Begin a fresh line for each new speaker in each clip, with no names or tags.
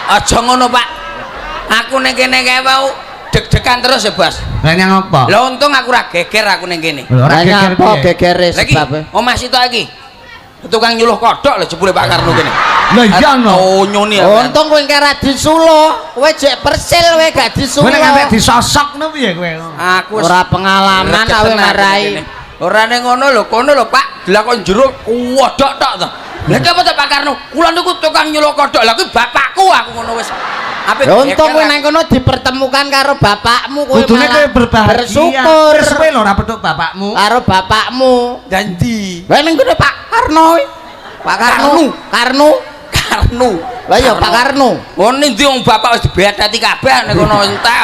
Aja ngono, Pak. Aku ning kene kae wau deg-degan terus ya, Bos.
Lah nyang apa?
Lah untung aku ora geger aku ning kene.
Lho, ora
Lah
geger
nyapa
piye?
gegere
Lagi
sebabe?
omah sitok iki. Tukang nyuluh kodhok lho jebule Pak Karno kene.
Lah iya no.
Tonyone aku.
Untung kowe ora disulo, kowe jek persil kowe gak disulo.
Kowe nek ngantek disosok no piye kowe?
Aku wis
Ora pengalaman
greget
awe
tenan aku
marai.
kene. Ora ning ngono lho, kono lho Pak, dilakon jero kodhok tok to. Lah ki apa to Pak Karno? Kula niku tukang nyuluh kodhok. Lah kuwi bapakku aku ngono wis. Ape
Ya untung kowe
geger
nang kono dipertemukan karo bapakmu kowe
Kudune
malah
kowe berbahagia.
bersyukur
Wis suwe lho ora petuk bapakmu.
karo bapakmu.
Janji.
Lah ning kono Pak Karno kuwi. Pak Karno. Karno.
Karno.
Lah iya Pak Karno.
Oh ning ndi wong bapak wis dibedheti kabeh ning kono entek.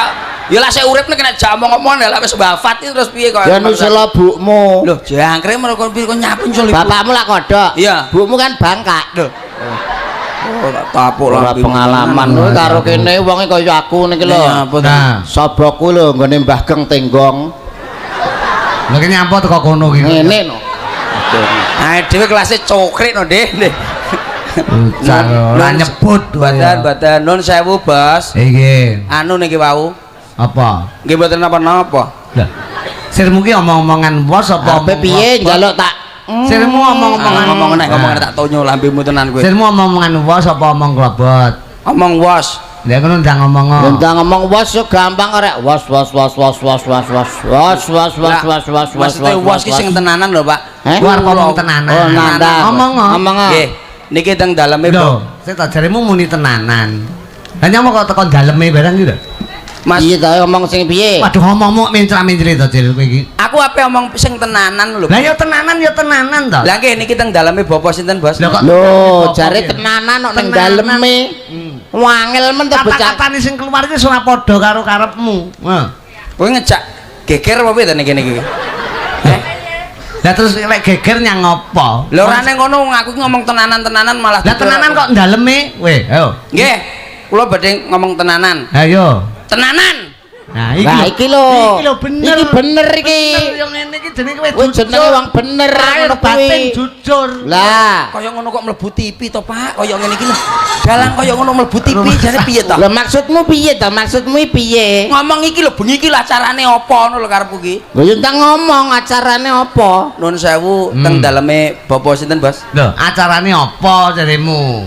Ya lah sik urip nek kena jak omong-omong lah wis wafat iki terus piye kok.
Ya nusela bukmu.
Lho jangkrik mergo piye kok nyapu nyusul ibu.
Bapakmu lah kodhok.
Iya.
Bukmu kan bangka.
Lho. Oh tak tapuk
Ora
lambemu.
pengalaman kowe karo kene wonge kaya aku niki lho.
Iya, apa to?
Nah,
Soboku lho nggone Mbah Geng Tenggong.
lha ki nyampo teko kono ki.
Ngene no.
Nah, dhewe kelasé cokrik no, Dik.
Bocah ora nyebut
Badan badan nun sewu, Bos.
Iki
Anu niki wau.
apa?
Nggih mboten napa-napa.
Lah, sirmu ki omong-omongan wos apa?
Ape piye njaluk tak
Sirmu omong-omongan
Ngomong neh, ngomong tak tonyo lambemu tenan kowe.
Sirmu omong-omongan wos apa omong klobot?
Omong wos.
Lah ngono ndang ngomong.
Ndang ngomong wos yo gampang rek. Wos wos wos wos wos wos wos wos wos wos wos wos wos.
Maksudnya wos ki sing tenanan lho, Pak.
Eh?
Ku arep ngomong tenanan.
Oh, nandang.
Ngomong.
Ngomong.
Nggih. Niki teng daleme,
Lho, sik ta jaremu muni tenanan. Lah nyapa kok teko daleme barang iki lho?
Mas,
Piye ta ngomong sing piye?
Waduh ngomongmu mencra-mencri to Cil kowe iki.
aku ape omong sing tenanan lho.
Lah ya tenanan ya tenanan to.
Lah nggih niki teng daleme bapak sinten, Bos?
Lah kok
Lho, jare tenanan kok ning daleme. Wangel men to bocah.
Kata-katane sing keluar iki ora padha karo karepmu. Heeh.
Kowe ngejak geger apa piye ta niki niki? Eh?
Lah terus lek geger nyang ngopo?
Lho ora ning ngono aku ki ngomong tenanan-tenanan malah
Lah tenanan kok daleme? Weh, ayo.
Nggih. Kula badhe ngomong tenanan.
Ayo.
Tenanan.
Nah, iki
Lah
lho.
iki lho.
Iki lho bener.
Iki bener iki.
Bener yo ngene iki jenenge kowe
Kowe jenenge wong bener
Lahir
ngono
batin
kuwi.
jujur.
Lah,
Kaya ngono kok mlebu TV to, Pak? Kaya ngene iki lho. Dalang kaya ngono mlebu TV jane piye to?
lah maksudmu piye ta? Maksudmu piye?
Ngomong iki lho bengi iki lho acarane apa ngono lho karepku iki.
Lho ya entang ngomong acarane apa?
Nun sewu teng daleme bapak sinten, Bos?
Lho, acarane apa jaremu?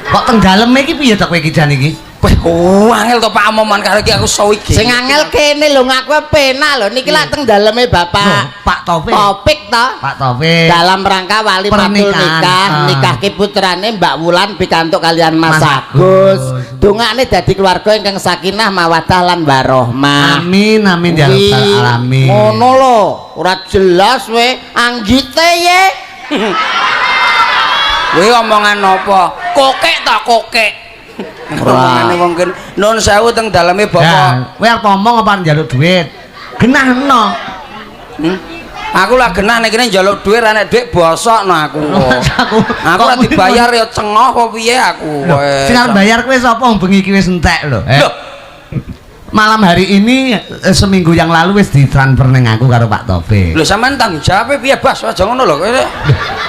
Kok teng daleme iki piye to kowe iki jan iki?
Wah, angel to Pak omongan karo iki aku sawi iki.
Sing angel kene lho ngaku penak lho niki lak teng daleme
Lho,
Bapak
Pak Taufik.
Topik to.
Pak Taufik.
Dalam rangka wali matul
Pernikahan.
nikah,
Ah.
nikahke putrane Mbak Wulan pikantuk kalian Mas
Mas
Agus.
Agus.
Dongane dadi keluarga ingkang sakinah mawaddah lan warohmah.
Amin amin ya
Kuwi.
rabbal alamin.
Ngono lho, ora jelas we anggite ye.
Kowe omongan apa? Kokek ta kokek. Omongane wong kene. Nun sewu teng daleme bapak.
Ya, kowe arep ngomong apa njaluk duit? Genahno.
Hmm? Aku lah genah nek kene njaluk dhuwit ra nek dhuwit bosokno aku.
Aku
Aku ora dibayar ya cengoh apa piye aku.
Lho, sing arep bayar kowe sapa wong bengi iki wis entek lho. Eh,
Lho,
malam hari ini seminggu yang lalu wis ditransfer ning aku karo Pak Taufik.
lho sampean tanggung jawab piye, Bas? Aja ngono lho. Kowe.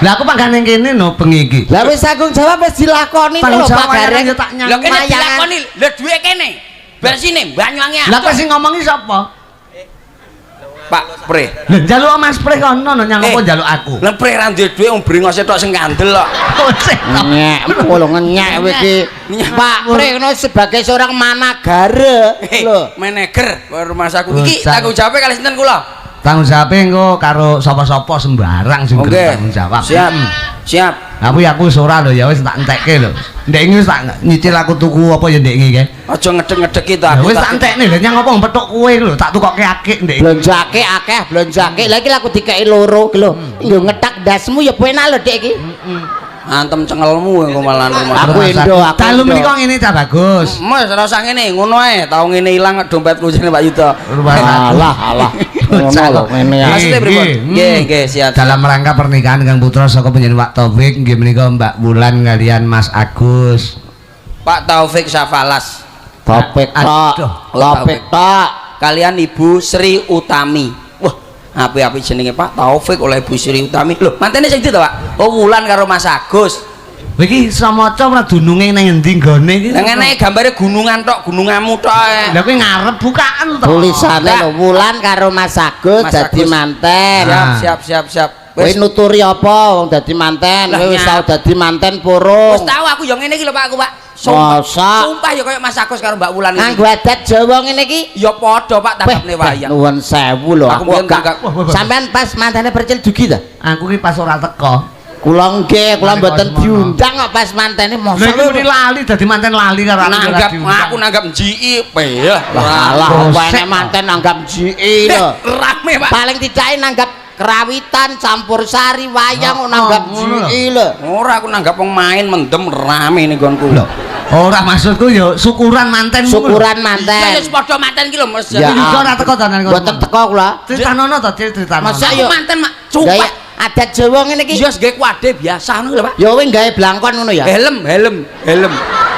Lah aku panggan ning kene no bengi iki.
Lah wis tanggung jawab wis dilakoni
Tanggung
lho
jawab
Pak Gareng.
ya tak nyang.
Lho kene
Mayangan.
dilakoni, lho dhuwit kene. Bensine Banyuwangi.
Lah kowe sing ngomongi sapa?
Pak Pre.
Lah njaluk Mas Prih kono no nyang apa
Eh.
njaluk aku.
Lah Pre ra duwe dhuwit wong brengose tok sing kandel kok.
Oh, sik.
Nyek, lho ngenyek kowe iki. Pak Pre ngono sebagai seorang managare lho.
Manager rumah saku iki
Bocah.
tanggung jawabnya kali sinten kula?
Tanggung jawab engko karo sapa-sapa sembarang sing
Oke.
gelem tanggung jawab.
Siap. Siap.
Aku ya aku wis ora lho ya wis tak entekke lho. Ndek iki wis tak nyicil aku tuku apa ya ndek iki kae.
Aja ngedek-ngedeki ta
Ya
aku.
wis tak entekne lho nyang apa petuk kowe lho tak tukoke akik ndek iki.
Blonjake akeh, blonjake. Lah iki aku dikeki loro iki lho. Nggo ngetak ndasmu ya penak lho Dik iki.
Antem cengelmu engko malah rumah.
Aku endo, aku
Dalu
endo.
menika ngene cah bagus.
Mas ora usah ngene, ngono ae. Tau ngene ilang dompetku jenenge Pak Yuda.
Alah, alah. Ngono lho ngene ya.
Maksudnya pripun?
Nggih,
Nggih, nggih, siap.
Dalam rangka pernikahan Kang Putra saka panjenengan Pak Taufik nggih menika Mbak Wulan kalian Mas Agus.
Pak Taufik Safalas.
Topik tok.
Aduh.
Topik tok.
Kalian Ibu Sri Utami. Wah, api-api jenenge Pak Taufik oleh Ibu Sri Utami. Loh, mantene sing ndi to, Pak? Oh, Wulan karo Mas Agus.
Kowe iki iso maca ora dununge nang endi nggone iki?
Lah ngene gambare gunungan tok, gununganmu tok ae.
Lah kowe ngarep bukaan to.
Tulisane
Lah.
lho Wulan karo Mas Agus
Mas
dadi
Agus.
manten.
Siap,
Ah.
siap, siap, siap.
Kowe
Wis
nuturi apa wong dadi manten?
Lah,
Kowe wis
nyap.
tau dadi manten purung.
Wis tau aku ya ngene iki lho Pak aku, Pak. Sumpah,
Masa?
sumpah ya kaya Mas Agus karo Mbak Wulan iki.
Nganggo adat Jawa ngene iki.
Ya padha Pak tanggapne wayang.
Nuwun sewu lho
Aku
aku
mbiyen
gak.
gak-
Wah, wah, wah.
Sampean pas mantene Percil dugi ta?
Aku ki pas ora teko.
Kula nggih, kula
Mari
mboten
kok semono.
diundang kok pas mantene
Lha
mosok.
iki muni lali dadi manten lali karo aku ora
Nanggap
diundang.
aku nanggap njiki ya.
Alah, apa
Bosek.
enek manten nanggap GE lho.
Rame Pak.
Paling tidak nanggap kerawitan, campur sari, wayang kok
Oh,
nanggap
ngono lho.
GE lho.
Ora aku nanggap wong main mendem rame ning nggonku.
Lho, ora maksudku ya syukuran mantenmu.
Syukuran
Iya
manten.
wis padha manten ki lho Mas.
Ya.
Yuda ora teko to nang kono.
Mboten teko kula.
Critanono to, critanono.
Masa
Aku
yo-
manten Mak.
Lah ya,
Sumpah.
adat Jawa ngene iki.
Iya wis gawe kuade biasa ngono lho Pak.
Ya kowe gawe blangkon ngono ya.
Helm, helm, helm.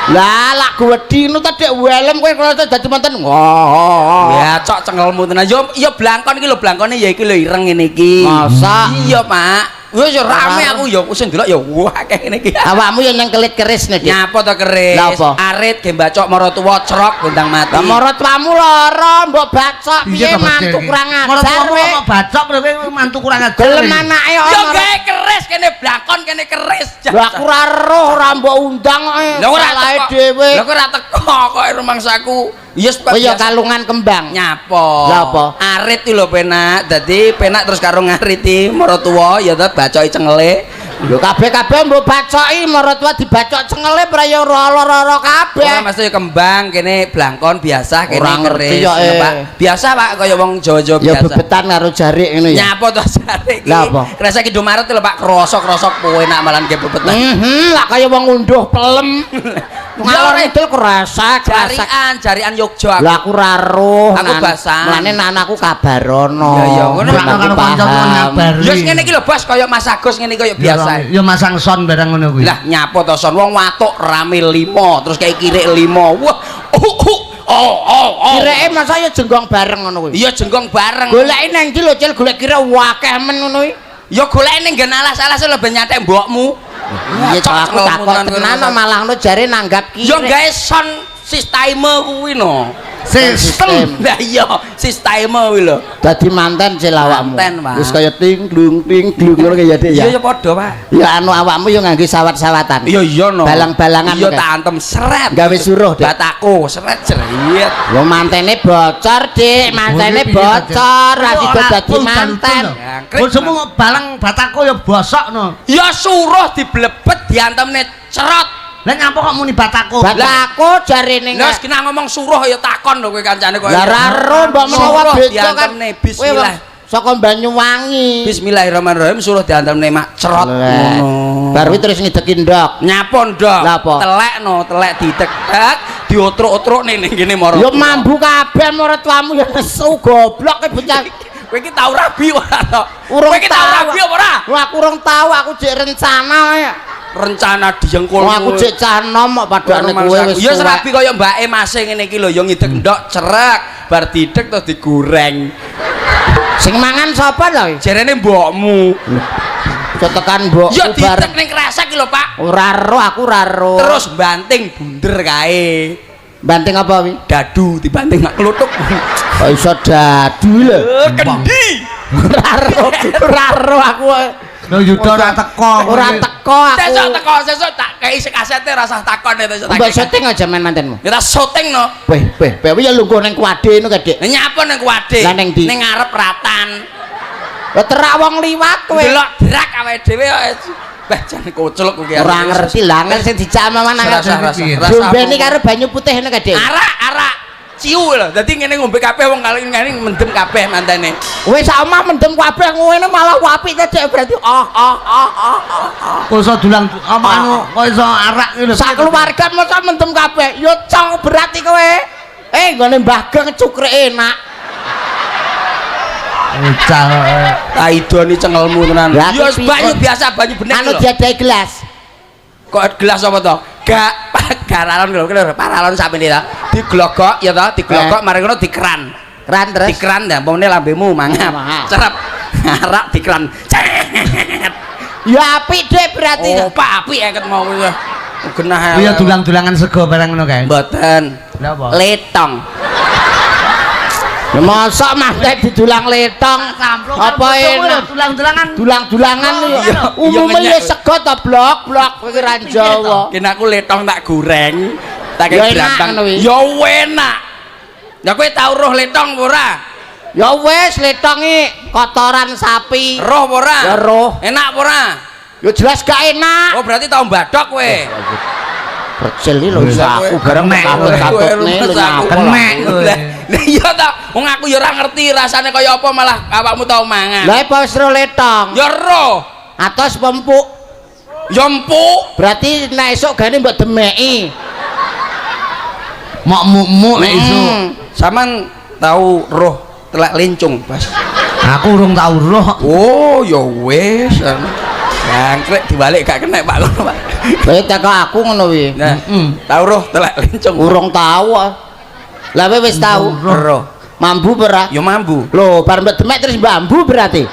Lah lak wedi ngono ta dek helm kowe kalau dadi manten. Wah.
Ya cok cengelmu tenan. Yo yo blangkon iki lho blangkone ya iki lho ireng ngene iki.
Masa?
Iya, Pak. Wis yo rame
Ora.
aku yo sing delok yo wah akeh ngene iki.
Awakmu yo nang kelit keris nek. Dik.
Nyapa to keris?
Lah apa?
Arit ge bacok maratuwa crok gondang mati.
Lah maratuwamu lara mbok bacok piye
Iya,
mantu kurang ajar
Maratuwamu
kowe.
kok bacok lho kowe mantu kurang ajar.
Gelem anake
Yo
kok.
gawe keris kene blangkon kene keris.
Lah aku ora roh ora mbok undang kok.
Lah ora
Salahe
teko.
dhewe.
Lah kok ora teko kok rumangsaku. Ya wis
Kowe yo
biasa.
kalungan kembang.
Nyapa?
Lah apa?
Arit iki lho penak. Dadi penak terus karo ngariti maratuwa ya ta bacoki cengele.
Lho kabeh-kabeh mbok bacoki maratuwa dibacok cengele ora yo lara-lara kabeh.
Ora mesti ya kembang kene blangkon biasa kene
Ora ngerti
keris
ya,
ngono,
eh.
Pak. Biasa Pak kaya wong Jawa-Jawa
Ya
biasa.
bebetan karo jarik ngono ya.
Nyapa to jare iki?
Lah apa?
Kresek Indomaret lho Pak, krosok-krosok enak malan ge bebetan.
Mhm, lah kaya wong unduh pelem. Ngalor
ora.
ngidul kresek, kresek.
Jarian, jarian Yogyo aku.
Lah aku ora roh.
Aku basan.
Mulane anakku kabarono.
Ya, ya, ngono.
Ben aku
Karo kanca
paham.
ngabari.
Ya wis ngene iki lho Bos, kaya Mas Agus ngene kaya biasa.
Ya masang son barang ngono kuwi.
Lah nyapa to son wong watuk rame 5 terus kayak kirik 5. Wah, oh oh oh.
Kireke masa ya jenggong bareng ngono kuwi.
Iya jenggong bareng.
Goleki nang ndi lho, Cil, golek kira wakeh men ngono kuwi.
Ya goleki ning nggen alas-alas lho ben nyatek mbokmu.
Iya,
Cok,
aku
cengelmu
takok
tenan
tenan
kowe.
malah ngono jare nanggap kirek.
Ya gawe son sisteme kuwi no.
Sistem.
Lah iya, sisteme kuwi lho.
Dadi manten Cil awakmu.
Manten, Pak.
Wis kaya ting glung ting glung ngono kaya Dik ya.
Iya ya padha, Pak.
Ya anu awakmu yo ngangge sawat-sawatan.
Iya iya no.
Balang-balangan
Iya
kae.
tak antem seret.
Gawe suruh, Dik.
Bataku seret jeriet.
Wong mantene bocor, Dik. Mantene
Piye, Dik?
bocor, ra sida dadi manten.
Jangkrik.
Bojomu balang batako ya bosok no.
Ya suruh diblebet diantemne cerot.
Lah nyapa kok muni batako?
Batako jarene.
Lah wis kena ngomong suruh ya takon lho kowe kancane kok.
Lah ra ro mbok menawa
Suruh
beda kan.
diantemne bismillah.
Kowe Saka Banyuwangi.
Bismillahirrahmanirrahim suruh diantemne mak cerot
Lah,
ngono.
Baru terus ngideki ndok.
Nyapa ndok?
Lah apa?
Telek no, telek ditek-tek, diotruk-otruk ning kene moro.
Ya mambu kabeh maratuamu ya nesu goblok e bocah.
Kowe iki tau rabi ora to?
Urung
Kowe iki tau rabi apa ora?
Wah, aku urung tau, aku jek rencana ya.
Rencana diengkul.
Wong aku jek cah nom kok padane kowe wis
Ya
tuwek.
serabi kaya mbake mase ngene iki lho, ya ngidek ndok cerek, bar didek terus digoreng.
Sing mangan sapa lho?
Jarene mbokmu.
Iso tekan mbokku
Ya
bar.
didek ning kresek iki lho, Pak.
Ora ro aku ora ro.
Terus banting bunder kae.
banting apa wi?
Dadu dibanting mak kluthuk.
Kok iso dadu lho.
Eh, Kendi.
Ora ro, ora ro aku.
Lho Yuda ora teko.
Ora teko aku.
Sesuk teko, sesuk tak kei sik kasete rasah takon ya sesuk tak.
Mbok
kei.
syuting aja main mantenmu.
Ya tak syuting no.
Weh, weh, weh ya lungguh ning kuade ngono kae, Dik.
Lah nyapa ning kuade?
Lah ning ndi?
Ning ngarep ratan.
Lah terak wong liwat kowe.
Delok drak awake dhewe kok. Bah jan koclok kuwi.
Ora ngerti lah, ngerti sing dijak maman
Rasah
nang.
rasah. Rasah.
Jombeni karo banyu putih ngono kae, Dik.
Arak arak. Ciu lho. Dadi ngene ngombe kabeh wong kali ngene mendem kabeh mantene.
Wis sak omah mendem kabeh ngene malah apik ta, Dik, berarti oh oh oh oh oh. oh.
Kok iso dulang apa anu kok iso arak iki lho.
Sak keluarga masa mendem kabeh. Ya cong berarti kowe. Eh, nggone Mbah Geng cukrek enak.
Bocah.
Taidoni cengelmu tenan.
Lah,
Ya
aku
banyu
pikir-
biasa banyu bening
Anu
lho.
diadahi gelas.
Kok gelas apa to? Gak paralon lho, lho, paralon sakmene ta. Diglogok ya ta, diglogok
Eh.
mari ngono dikeran.
Keran terus.
Dikeran dah, umpamane lambemu mangap.
Mangap.
Cerep. Arak dikeran. Cet.
Ya apik Dik berarti.
Oh, Pak apik eket mau ya. Genah.
Kuwi ya dulang-dulangan sego barang ngono kae.
Mboten.
Lha apa?
Letong.
Ya mosok mah nek didulang letong. Apa enak?
Dulang-dulangan.
Dulang-dulangan lho.
Iya,
Umume
iya,
ya sego to blok-blok kowe ki ra Jawa.
Kene aku letong tak goreng, tak
Ya
kei
enak
brambang.
ngono kuwi.
Ya enak. Lah kowe tau roh letong apa ora?
Ya wis letong iki kotoran sapi.
Roh apa ora?
Ya roh.
Enak apa ora?
Ya jelas gak enak.
Oh berarti tau mbadok kowe.
Percil iki lho
Wis,
aku bareng
kenek kowe.
katut-katutne lho nyapa.
Kenek kowe.
Lah iya ta, wong aku ya ora ngerti rasane kaya apa malah awakmu tau mangan.
Lah apa wis ro letong?
Ya roh,
Atos pempuk.
ya empuk.
Berarti nek esuk gane mbok demeki.
Mok muk-muk nek iso.
Saman tau roh telek lencung, Bas.
Aku urung tau roh.
Oh, ya wis. Jangkrik dibalik gak kena Pak ngono, Pak.
Kowe teko aku ngono kuwi.
Nah, tau roh telek lencung.
Urung tau. Ah. Lah kowe wis tau.
Roh.
Mambu ora?
Ya mambu.
Lho, bar mbok demek terus mambu berarti.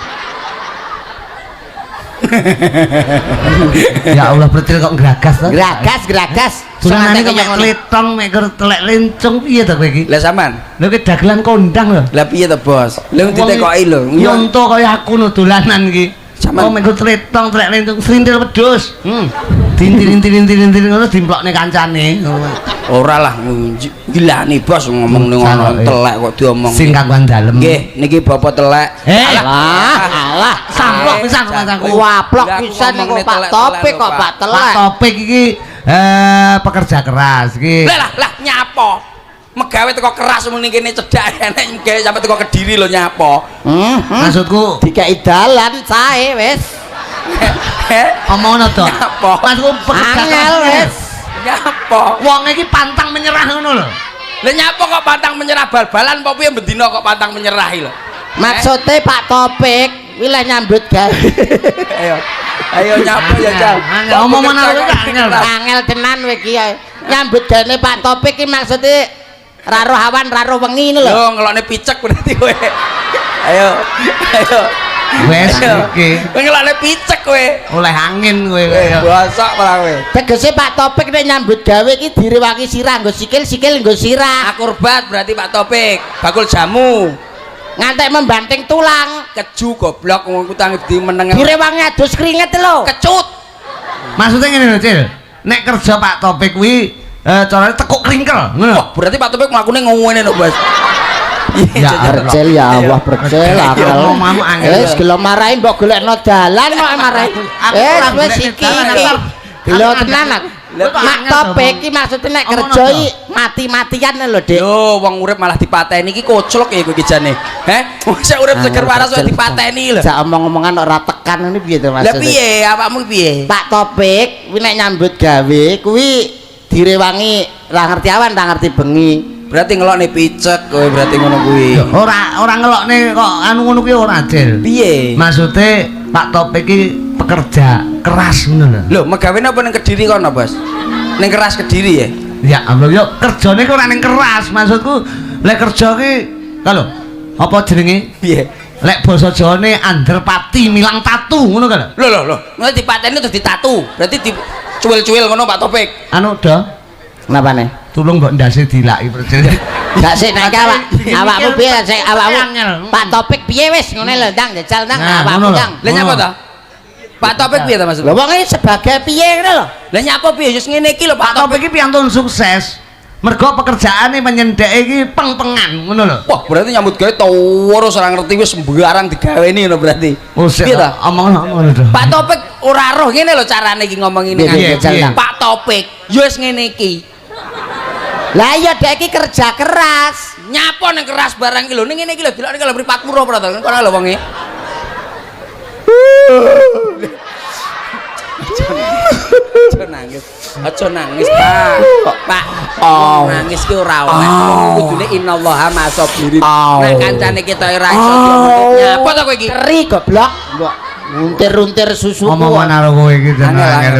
Ya Allah, percil kok gragas to.
Gragas, gragas.
Dolanane kok
Sing
mek letong mek telek lencung piye to kowe iki?
Lah sampean,
Lho ki dagelan kondang lho.
lah piye to, Bos? Lah ditekoki lho.
Nyonto kaya aku no dolanan iki.
Sampean-
Oh mek letong telek lencung srintil wedhus. Dintil-intil-intil ngono dimplokne kancane.
Ora lah gilani Bos ngomong ning ngono telek kok diomong.
Sing kagungan dalem.
Nggih, niki bapak telek.
Eh,
Alah, alah.
samplok pisan rumangsaku.
Waplok
Lah, aku
pisan kok
ngomongne
Pak
telek-telek
Topik
lho,
kok
Pak.
Pak
Pak
Telek.
Topik iki pekerja keras iki.
Lah lah lah nyapo. Megawe teko keras muni kene cedhak enek megawe sampe teko Kediri lho nyapo.
Maksudku
Dikei dalan sae wis.
omongno to.
Nyapo?
Maksudku pekerja
Angel
keras.
wis.
Nyapo?
Wong iki pantang menyerah ngono lho.
Lah nyapo kok pantang menyerah bal-balan apa piye bendina kok pantang menyerah iki lho.
Maksude Pak Topik kuwi leh nyambut gawe.
Ayo. Ayo nyapo ya, Jal.
Angel, omongan aku kok angel.
Angel tenan kowe iki. Nyambut gawe Pak Topik iki maksude raro awan raro wengi ngono lho.
Yo ngelokne picek berarti kowe. Ayo. Ayo.
Wes
Ayo.
iki
Kowe ngelokne picek kowe.
oleh angin kowe.
Bosok malah kowe.
Tegese Pak Topik nek nyambut gawe iki direwangi sirah nggo sikil, sikil nggo sirah.
Akurbat berarti Pak Topik. Bakul jamu.
Ngantek membanting tulang.
Keju goblok wong ku tangi di meneng.
Direwangi adus keringet lho.
Kecut.
Maksudnya ngene lho, Cil. Nek kerja Pak Topik kuwi carane tekuk kringkel, ngono.
Wah, berarti Pak Topik mlakune ngene lho, Bos.
Ya,
Percil ya Allah percil
Ya, omongmu angel.
Wis gelo marahi mbok golekno dalan kok marahi.
Aku
Wis
ora
wis
golekno
iki
dalan,
iki.
aku-
Gelo
aku
tenan aku.
Lah, kok
Mak
angel
Topik
to,
iki maksudnya nek
Omongno
kerja
to.
iki mati-matian lho, Dik.
Yo, wong urip malah dipateni iki koclok ya kowe iki jane. Heh, wong sik urip seger waras kok dipateni lho.
Jak omong-omongan ora tekan ngene piye to
Lah
maksudnya?
piye awakmu piye?
Pak Topik kuwi nek nyambut gawe kuwi direwangi ra ngerti awan ra ngerti bengi.
Berarti ngelokne picek kowe berarti ngono kuwi.
Ora ora ngelokne kok anu ngono kuwi ora, Cil.
Piye?
Maksudnya Pak Topik iki pekerja keras ngono lho.
Lho, megawene apa ning Kediri kono, Bos? Ning keras Kediri ya?
Ya Allah, yo kerjane ki ora ning keras, maksudku lek kerja ki kalau apa jenenge?
Piye?
Lek basa Jawane anderpati milang tatu ngono kan lho.
Lho lho lho, ngono dipateni terus ditatu. Berarti dicuil-cuil ngono Pak Topik.
Anu do,
Kenapa nih?
tulung mbok ndase dilaki percil.
Gak sik nek awak awakmu piye sik awakmu
Angel.
Pak Topik piye wis ngene lho Ndang jajal Ndang
Nah,
awakmu
ngono lho.
Ndang.
Lah nyapa ta? Pak Topik piye ta maksudmu?
Lho wong iki sebagai piye ngene lho.
Lah nyapa piye wis ngene iki lho
Pak
Pak Topik.
Topik iki piantun sukses. Mergo pekerjaane penyendeke iki peng-pengan ngono lho.
Wah, berarti nyambut gawe terus ora ngerti wis sembarang digaweni ngono berarti.
Oh, sik
Piye ta?
omong ngono to.
Pak Topik ora roh ngene lho carane iki ngomong ngene.
Piye,
piye,
Ndang?
Pak Topik, ya wis ngene iki.
Lah iya dek iki kerja keras.
Nyapa ning keras barang iki lho, ning ngene iki lho delok ning mripatmu roh ora to? Kono lho wonge. Aja nangis. Aja nangis, Pak. Pak,
Au.
nangis ki ora oleh. Kudune innallaha ma'asabirin.
Au.
Nek kancane kita ora iso diomongin. Nyapa to kowe iki?
Keri goblok. Mbok untir-untir susuku.
Omongan karo kowe iki jeneng
Angel,
angel.